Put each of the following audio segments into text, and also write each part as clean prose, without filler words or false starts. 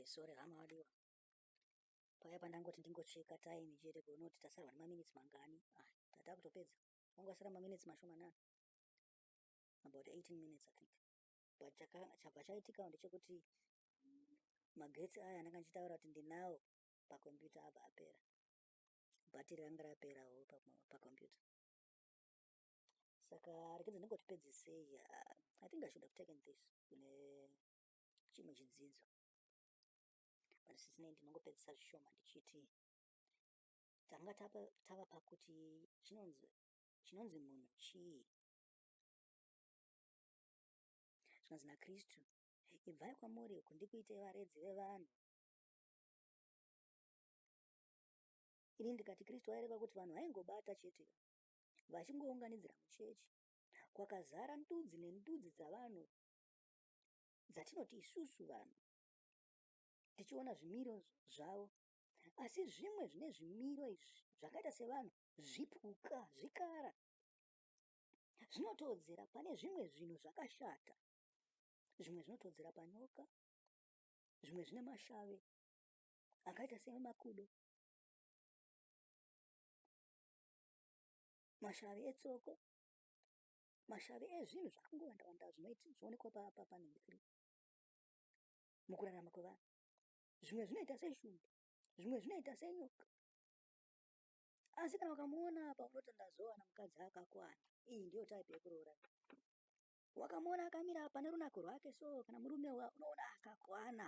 Sorry, sorry hama vadiwa. Paya pandangoti ndingocheka time chete kuona kuti tasarwa nemaminutes mangani. Ah, tatakutopedza. Wangasara maminutes mashomanana. About 18 minutes I think. But chabva chaitika ndechekuti magetsi aya andanga ndichitaura kuti ndinawo pakombiyuta abva apera. Bhatiri ranga raperawo pakombiyuta. Saka rekedza ndingoti pedzisei. I think I should have taken this kune chimwe chidzidzo. But sisinei ndinongopedzisa zvishoma ndichiti tanga tava pakuti chinonzi chinonzi munhu chii? Zvikanzi naKristu, ibvai kwamuri uku ndikuitei varedzi vevanhu. Ini ndikati Kristu aireva kuti vanhu vaingobata chete vachingounganidzira muchechi kwakazara ndudzi nendudzi dzavanhu dzatinoti isusu vanhu tichiona zvimiro zvavo asi zvimwe zvine zvimiro izvi zvakaita sevanhu zvipuka zvikara zvinotodzera pane zvimwe zvinhu zvakashata zvimwe zvinotodzera panyoka zvimwe zvine mashave akaita semakudo mashavi etsoko mashavi ezvinhu zvakangowanda wanda zvinoonekwa panhingikiri mukurarama kwevanhu zvimwe zvinoita seshumba zvimwe zvinoita senyoka asi kana ukamuona apa unoti ndazowana mukadzi akakwana iyi ndiyo type yekuroora wakamuona akamira apa nerunako rwake so kana murume unoona akakwana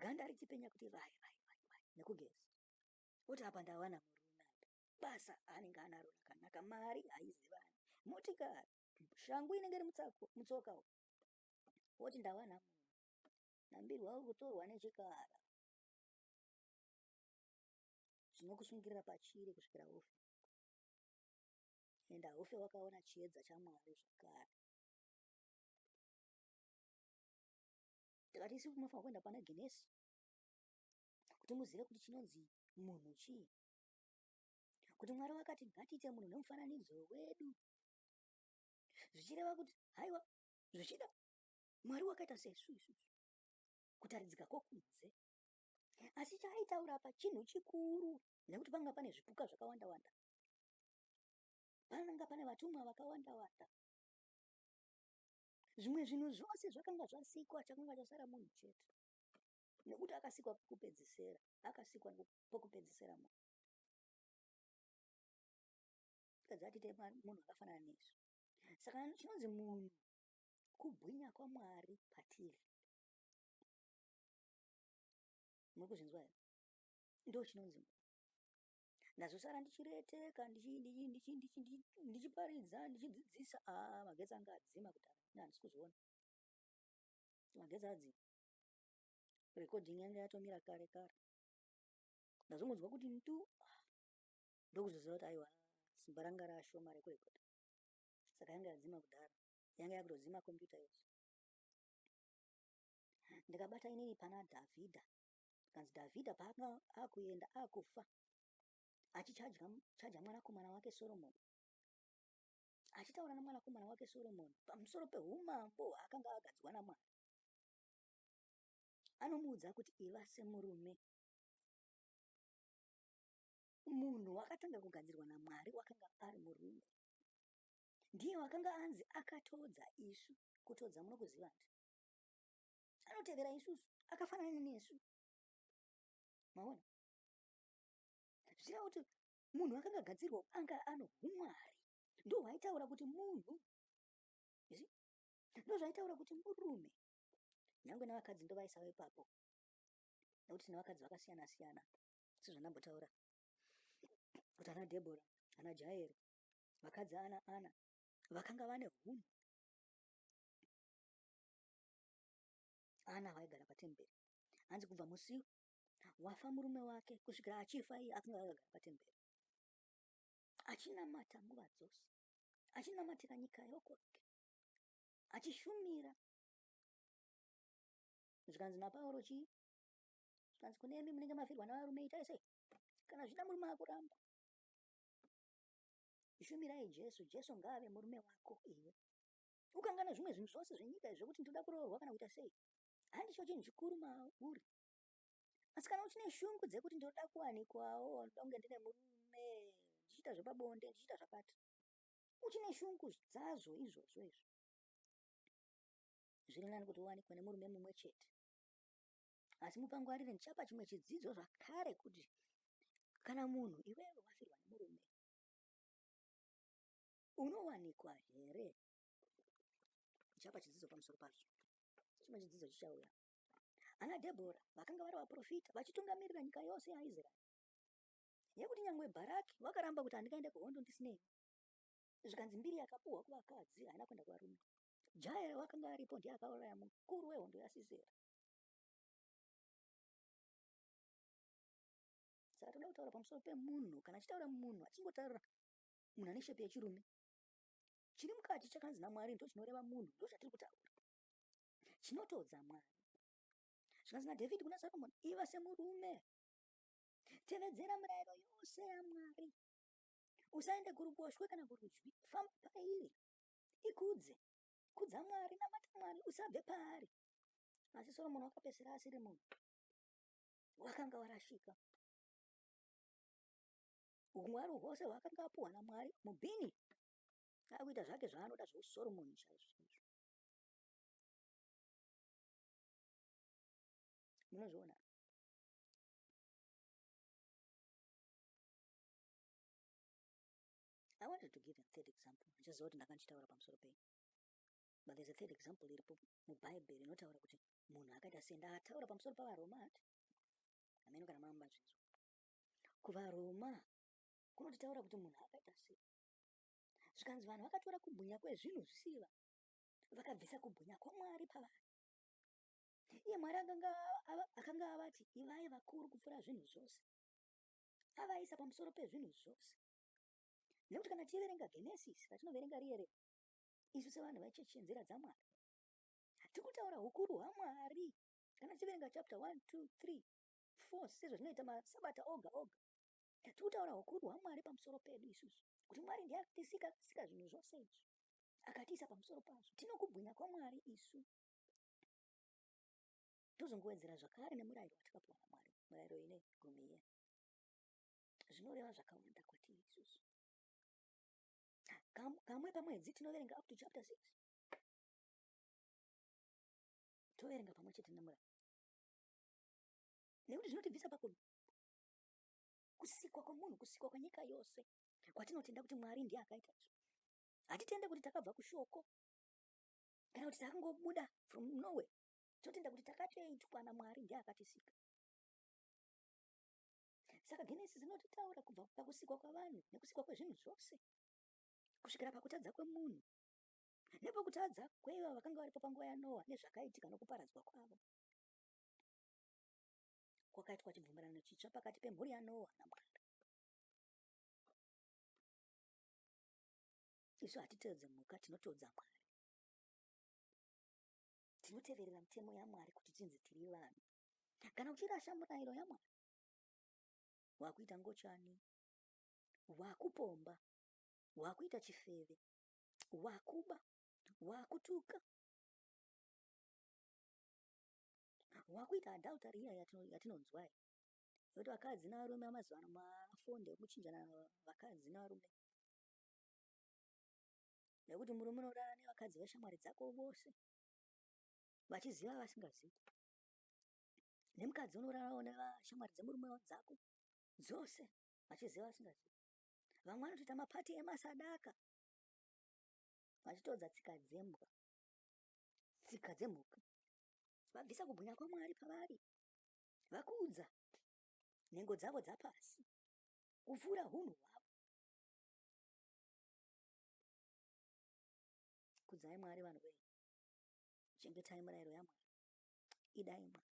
ganda richipenya kuti vai vai vai vai nekugeza oti apa ndawana murume apa basa anenge anaro rakanaka mari haizivani motikari shangu inenge iri mutsoka woti ndawana munhu nambirwa uri kutorwa nechikara zvinokusungirira pachiri kusvikira ufe and haufe wakaona chiedza chamwari zvakare Tikati isu munofanirwa kuenda pana Genesi kuti muzive kuti chinonzi munhu chii. Kuti Mwari vakati ngatiite munhu nemufananidzo wedu. Zvichireva kuti haiwa zvichida Mwari wakaita sesu isusu kutaridzika kwokunze. Asi chaaitaura apa chinhu chikuru nekuti panga pane zvipuka zvakawanda wanda. Panga pane vatumwa vakawanda wanda. Zvimwe zvinhu zvose zvakanga zvasikwa, chakanga chasara munhu chete. Nekuti akasikwa pokupedzisera, akasikwa pokupedzisera munhu. Tikadzi atiite munhu akafanana nesu. Saka chinonzi munhu kubwinya kwaMwari patiri. Muri kuzvinzwa here? Ndo chinonzi munhu. Ndazosara ndichireteka ndichiparidza ndichidzidzisa aa ah, magetsi anga adzima kudhara ini handisi kuzviona magetsi adzima recording yanga yatomira kare kare ndazongonzwa kuti ndu ndokuzoziva kuti aiwa simba ranga rashoma rekurekoda saka yanga yadzima kudhara yanga yakutodzima computer yose ndikabata inini pana dhavhidha Zvikanzi Dhavhidha paakanga akuenda akufa achichaja chaja mwanakomana wake Soromoni, achitaura namwanakomana wake Soromoni pamusoro peumambo hwaakanga agadzwa naMwari, anomuudza kuti iva semurume. Munhu wakatanga kugadzirwa naMwari wakanga ari murume. Ndiye wakanga anzi akatodza isu. Kutodza munokuziva ndi? Anotevera isusu, akafanana nesu. Maona? Zvichireva kuti munhu akanga agadzirwa anga ano humwari. Ndohwaitaura kuti munhu. You see? Ndozvaitaura kuti murume. Nyangwe navakadzi ndovaisawo ipapo. Nekuti tine vakadzi vakasiyana siyana. Sezvandambotaura. Kuti ana Debora, ana Jaeri, vakadzi ana Ana vakanga vane hunhu. Ana vaigara patemberi. Hanzi kubva musi wafa murume wake kusvikira achifa iye akanga akagara patemberi achinamata nguva dzose achinamatira nyika yokwake achishumira zvikanzi napauro chii zvikanzi kune imi munenge mafirwa navarume itai sei kana zvida murume akuramba shumirai jesu jesu ngaave murume wako iwe ukangana zvimwe zvinhu zvose zvenyika izvi zvekuti ndinoda kuroorwa kana kuita sei Handicho chinhu chikuru mauri. Asi kana uchine shungu dzekuti ndinoda kuwanikwawo, ndinoda kunge ndine murume, ndichiita zvepabonde, ndichiita zvakati, uchine shungu dzazvo izvozvo izvo, zviri nani kuti uwanikwe nemurume mumwe chete. Asi mupangwarire, ndichapa chimwe chidzidzo zvakare kuti kana munhu iwewe wafirwa nemurume, unowanikwa here? Ndichapa chidzidzo pamusoro pazvo. Chimwe chidzidzo chichauya. Ana Dhebhora vakanga vari vaprofita vachitungamirira nyika yose yaIsraeri. Yekuti nyangwe Bharaki wakaramba kuti handingaende kuhondo ndisinei. Zvikanzi mbiri yakapuhwa kuvakadzi haina kuenda kuvarume. Jaeri wakanga aripo ndiye akauraya mukuru wehondo yaSisera. Saka toda kutaura pamusoro pemunhu, kana achitaura munhu achingotaura munhu ane shepi yechirume. Chiri mukati chakanzi naMwari ndochinoreva munhu, ndochatiri kutaura. Chinotodza Mwari. Zvikanzi naDhavhidhi kuna Soromoni, iva semurume, tevedzera mirayiro yose yaMwari, usaende kuruboshwe kana kurudyi, famba pairi, ikudze, kudza Mwari, namata Mwari, usabve paari. Asi Soromoni wakapedzisira asiri munhu, wakanga warashika. Ungwaru hwose hwaakanga apuhwa naMwari mubhini, akuita zvake zvaanoda zveuSoromoni chaizvo chaizvo. Munozviona? I wanted to give a third example. Ndichaziva kuti ndanga ndichitaura pamusoro pei. But there's a third example iripo muBhaibheri inotaura kuti munhu akaita sei. Ndataura pamusoro pavaRoma ati. Hameno kana mamba zvinzwa. KuvaRoma kunotitaura kuti munhu akaita sei. Zvikanzi vanhu vakatora kubwinya kwezvinhu zvisiri vanhu. Vakabvisa kubwinya kwaMwari pavari. Iye Mwari akanga avati ivai vakuru kupfuura zvinhu zvose. Avaisa pamusoro pezvinhu zvose. Nekuti kana tichiverenga Genesis, ratinoverenga riye riye, isu sevanhu vechechi yenzira dzaMwari, tiri kutaura hukuru hwaMwari. Kana tichiverenga chapter 1, 2, 3, 4 sezvazvinoita masabata oga oga, tiri kutaura hukuru hwaMwari pamusoro pedu isusu, kuti Mwari ndiye akatisika akasika zvinhu zvose izvi, akatiisa pamusoro pazvo. Tinokubwinya kwaMwari isu. Tozongowedzera zvakare nemurayiro watakapiwa naMwari, murayiro ine gumi iye. Zvinoreva zvakawanda kwatiri isusu. Kamwe pamwedzi tinoverenga up to chapter 6. Toverenga pamwe chete nemurayiro. Nekuti zvinotibvisa paku kusikwa kwemunhu, kusikwa kwenyika yose kwatinotenda kuti Mwari ndiye akaita izvo. Hatitende kuti takabva kushoko kana kuti takangobuda from nowhere. Tinotenda kuti takatoitwa naMwari ndiye akatisika. Saka Genesis inotitaura kubva pakusikwa kwavanhu nekusikwa kwezvinhu zvose kusvikira pakutadza kwemunhu nepokutadza kweiva vakanga varipo panguva yaNoa nezvakaitika nokuparadzwa kwavo. Kwakaitwa chibvumirano chitsva pakati pemhuri yaNoa naMwari. Isu hatitevedze mhuka, tinotodza Mwari. Tinoteverera mitemo yaMwari kuti tinzi tiri vanhu. Kana uchirasha murayiro yaMwari, wakuita ngochani, wakupomba, wakuita chifeve, wakuba, wakutuka, wakuita adultery iya yatinonzwa iyi yekuti vakadzi nevarume vamazuva ano mafonde ekuchinjana vakadzi nevarume nekuti murume unorara nevakadzi veshamwari dzako vose vachiziva vasingazivi nemukadzi unorarawo nevashamwari dzemurume dzako dzose vachiziva vasingazivi vamwe vanotoita mapati emasadaka vachitodza tsika dzembwa tsika dzemhuka vabvisa kubwinya kwaMwari pavari vakudza nhengo dzavo dzapasi kupfuura hunhu hwavo. Kudzai Mwari vanhu wee, chengetai murayiro yaMwari, idai Mwari.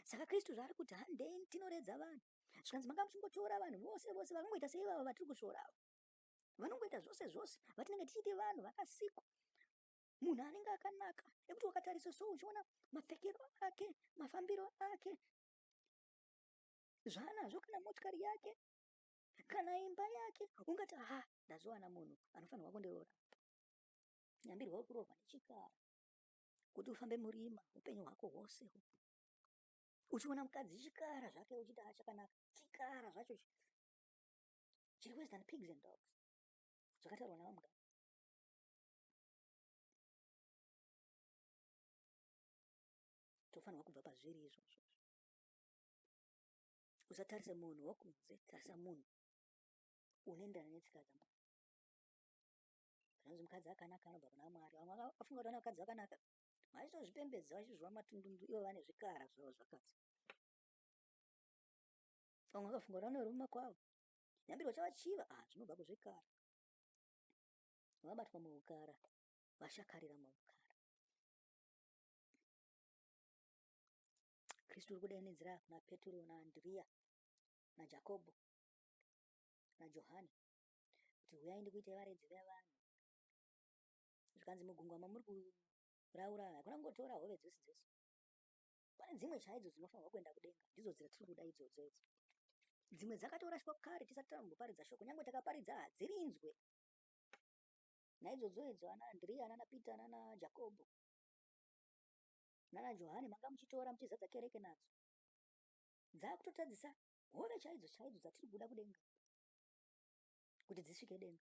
Saka Kristu zvaari kuti handei tinoredza vanhu, zvikanzi manga muchingotora vanhu vose vose vakangoita seivava vatiri kusvora ava, vanongoita zvose zvose vatinenge tichiti vanhu vakasikwa munhu anenge akanaka nekuti wakatarisa so uchiona mapfekero ake mafambiro ake zvaanazvo kana motikari yake kana imba yake ungati ha ndazowana munhu anofanirwa kundiroora nyambirwa wekuroorwa nechikara. Kuti ufambe murima upenyu hwako hwose uchiona mukadzi chikara zvake uchiti achakanaka chikara zvacho chiri worse than pigs and dogs zvakataurwa navamugabe. Tofanirwa kubva pazviri izvozvo. Usatarise munhu wokunze, tarisa munhu unoenderana netsika dzaMwari. Zvanzi mukadzi akanaka anobva kuna Mwari. Vamwe vakafunga kuti vana vakadzi vakanaka vachitozvipembedza vachizviva matundundu ivo vane zvikara zvavo zvakadzi. Vamwe vakafunga kuti vane varume kwavo nyambirwa chavachiva ah, zvinobva kuzvikara. Vabatwa muukara, vashakarira muukara. Kristu uri kudanidzira kuna Peturo naAndiriya naJakobho naJohani kuti huyai ndikuitei varedzi vevanhu. Zvikanzi mugungwa mamuri kuraura hakuna kungotora hove dzose dzose. Pane dzimwe chaidzo dzinofanirwa kuenda kudenga, ndidzo dzatiri kuda idzodzo idzo. Dzimwe dzakatorashwa kare tisati tamboparidza shoko, nyange takaparidza hadzirinzwe. Naidzodzo idzo ana Andiriya nana Peter nana Jakobho nana Johani manga muchitora muchizadza kereke nadzo dzakutotadzisa hove chaidzo chaidzo dzatiri kuda kudenga kuti dzisvike denga.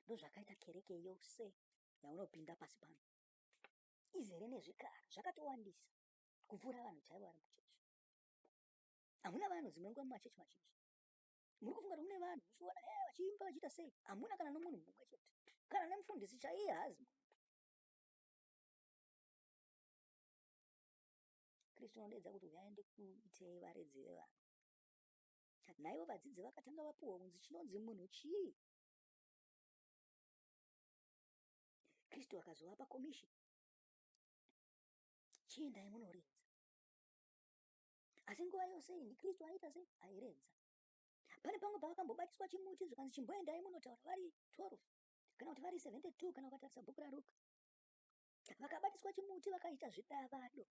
Ndozvakaita kereke yose yaunopinda pasi pano izere nezvikara zvakatowandisa kupfuura vanhu chaivo vari muchechi. Hamuna vanhu dzimwe nguva mumachechi mazhinji muri kufunga kuti mune vanhu muchiona e eh, vachiimba vachiita sei hamuna kana nomunhu mumwe chete kana nemufundisi chaiye haazi munhu. Kristu unodeedza kuti uyai ndikuitei varedzi vevanhu. Naivo vadzidzi vakatanga vapuhwa kunzi chinonzi munhu chii? Kristu akazovapa komishini. Chiendai munoredza. Asi nguva yose iyi ndiKristu aiita sei? Airedza. Pane pamwe pavakambobatiswa chimuti zvikanzi chimboendai munotaura vari 12 kana kuti vari 72 kana ukatarisa bhuku raRuka. Vakabatiswa chimuti vakaita zvidavado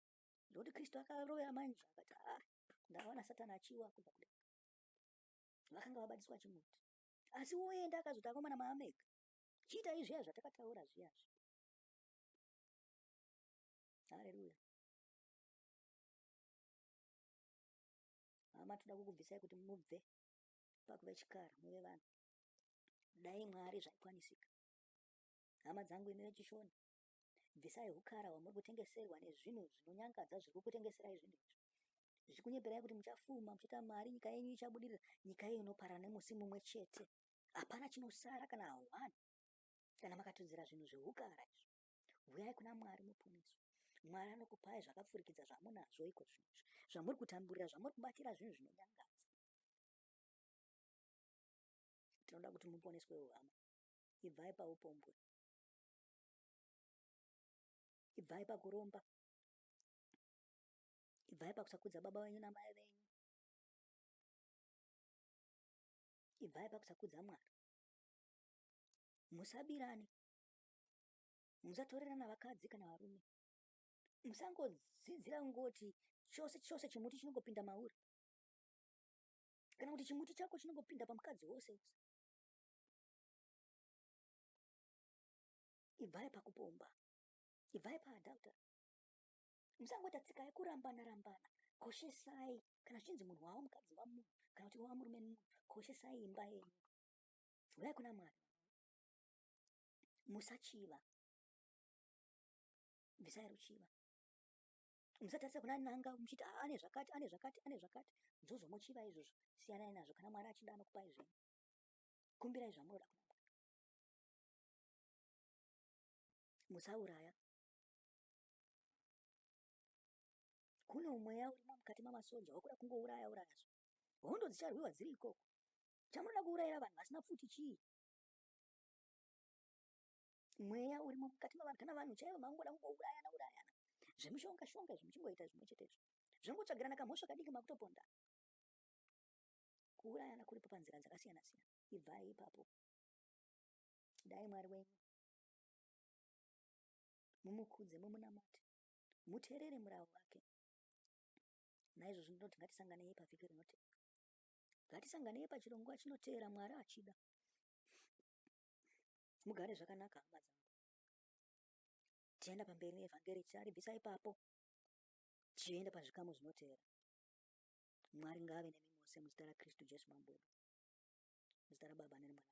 ndokuti Kristu akarovera manje akati ah, ndaona Satani achiwa kubva kudenga. Vakanga vabatiswa chimuti. Asi woenda akazoti akomana maamega. Chiitai zviya zvatakataura zviyazvi. Haleluya. Hama toda kukubvisai kuti mubve pakuve chikara muve vanhu. Dai Mwari zvaikwanisika. Hama dzangu imi vechishona, bvisai hukara hwamuri kutengeserwa nezvinhu zvinonyangadza zviri kukutengeserai zvinhu izvi. Zvichikunyeperai kuti muchafuma, muchaita mari, nyika yenyu ichabudirira. Nyika iyo inoparara nemusi mumwe chete. Hapana chinosara kana hwani kana makatudzira zvinhu zvehukara izvi. Huyai kuna Mwari muponeswe. Mwari anokupai zvakapfurikidza zvamunazvo iko zvino izvi. Zvamuri kutamburira, zvamuri kubatira zvinhu zvinonyangadza. Tinoda kuti muponeswewo hama. Ibvai paupombwe. Ibvai pakuromba. Ibvai pakusakudza baba venyu namai venyu. Ibvai pakusakudza Mwari. Musabirane. Musatorerana vakadzi kana varume. Musangodzidzira kungoti chose chose chimuti chinongopinda mauri. Kana kuti chimuti chako chinongopinda pamukadzi wose wose. Ibvai pakupomba. Ibvai paadultery. Musangoita tsika yekurambana rambana. Koshesai kana zvichinzi munhu wava mukadzi wamunhu kana kuti wava murume nemunhu, koshesai imba yenyu. Huyai kuna Mwari. Musachiva. Bvisai ruchiva. Musatarisa kuna n'anga muchiti ah, ane zvakati, ane zvakati, ane zvakati. Nzvozvo mochiva izvozvo. Siyanai nazvo kana Mwari achida anokupai zvenyu. Kumbirai zvamunoda kuna Mwari. Musauraya. Kune mweya urimo mukati mamasoja wakuda kungouraya uraya so. Hondo dzicharwiwa dziri ikoko. Chamunoda kuurayira vanhu vasina pfuti chii? Mweya urimo mukati mavanhu kana vanhu chaivo mangoda kungourayana urayana. Zvemishonga shonga izvi muchingoita zvimwe chete izvo. Zvongotsvagirana kamhosva kadiki makutoponda. Kuurayana kuripo panzira dzakasiyana siyana. Ibvai ipapo. Dai Mwari wenyu mumukudze mumunamate muteerere murau wake. Naizvozvo ndinoti ngatisanganei pavhiki rinotevera. Ngatisanganei pachirongwa chinoteera Mwari achida. Mugare zvakanaka hama dzangu. Tichienda pamberi neevhangeri ticharibvisa ipapo tichienda pazvikamu zvinotevera. Mwari ngaave nemi mose muzita raKristu Jesu Mambo wedu. Muzita raBaba nereMwanakomana.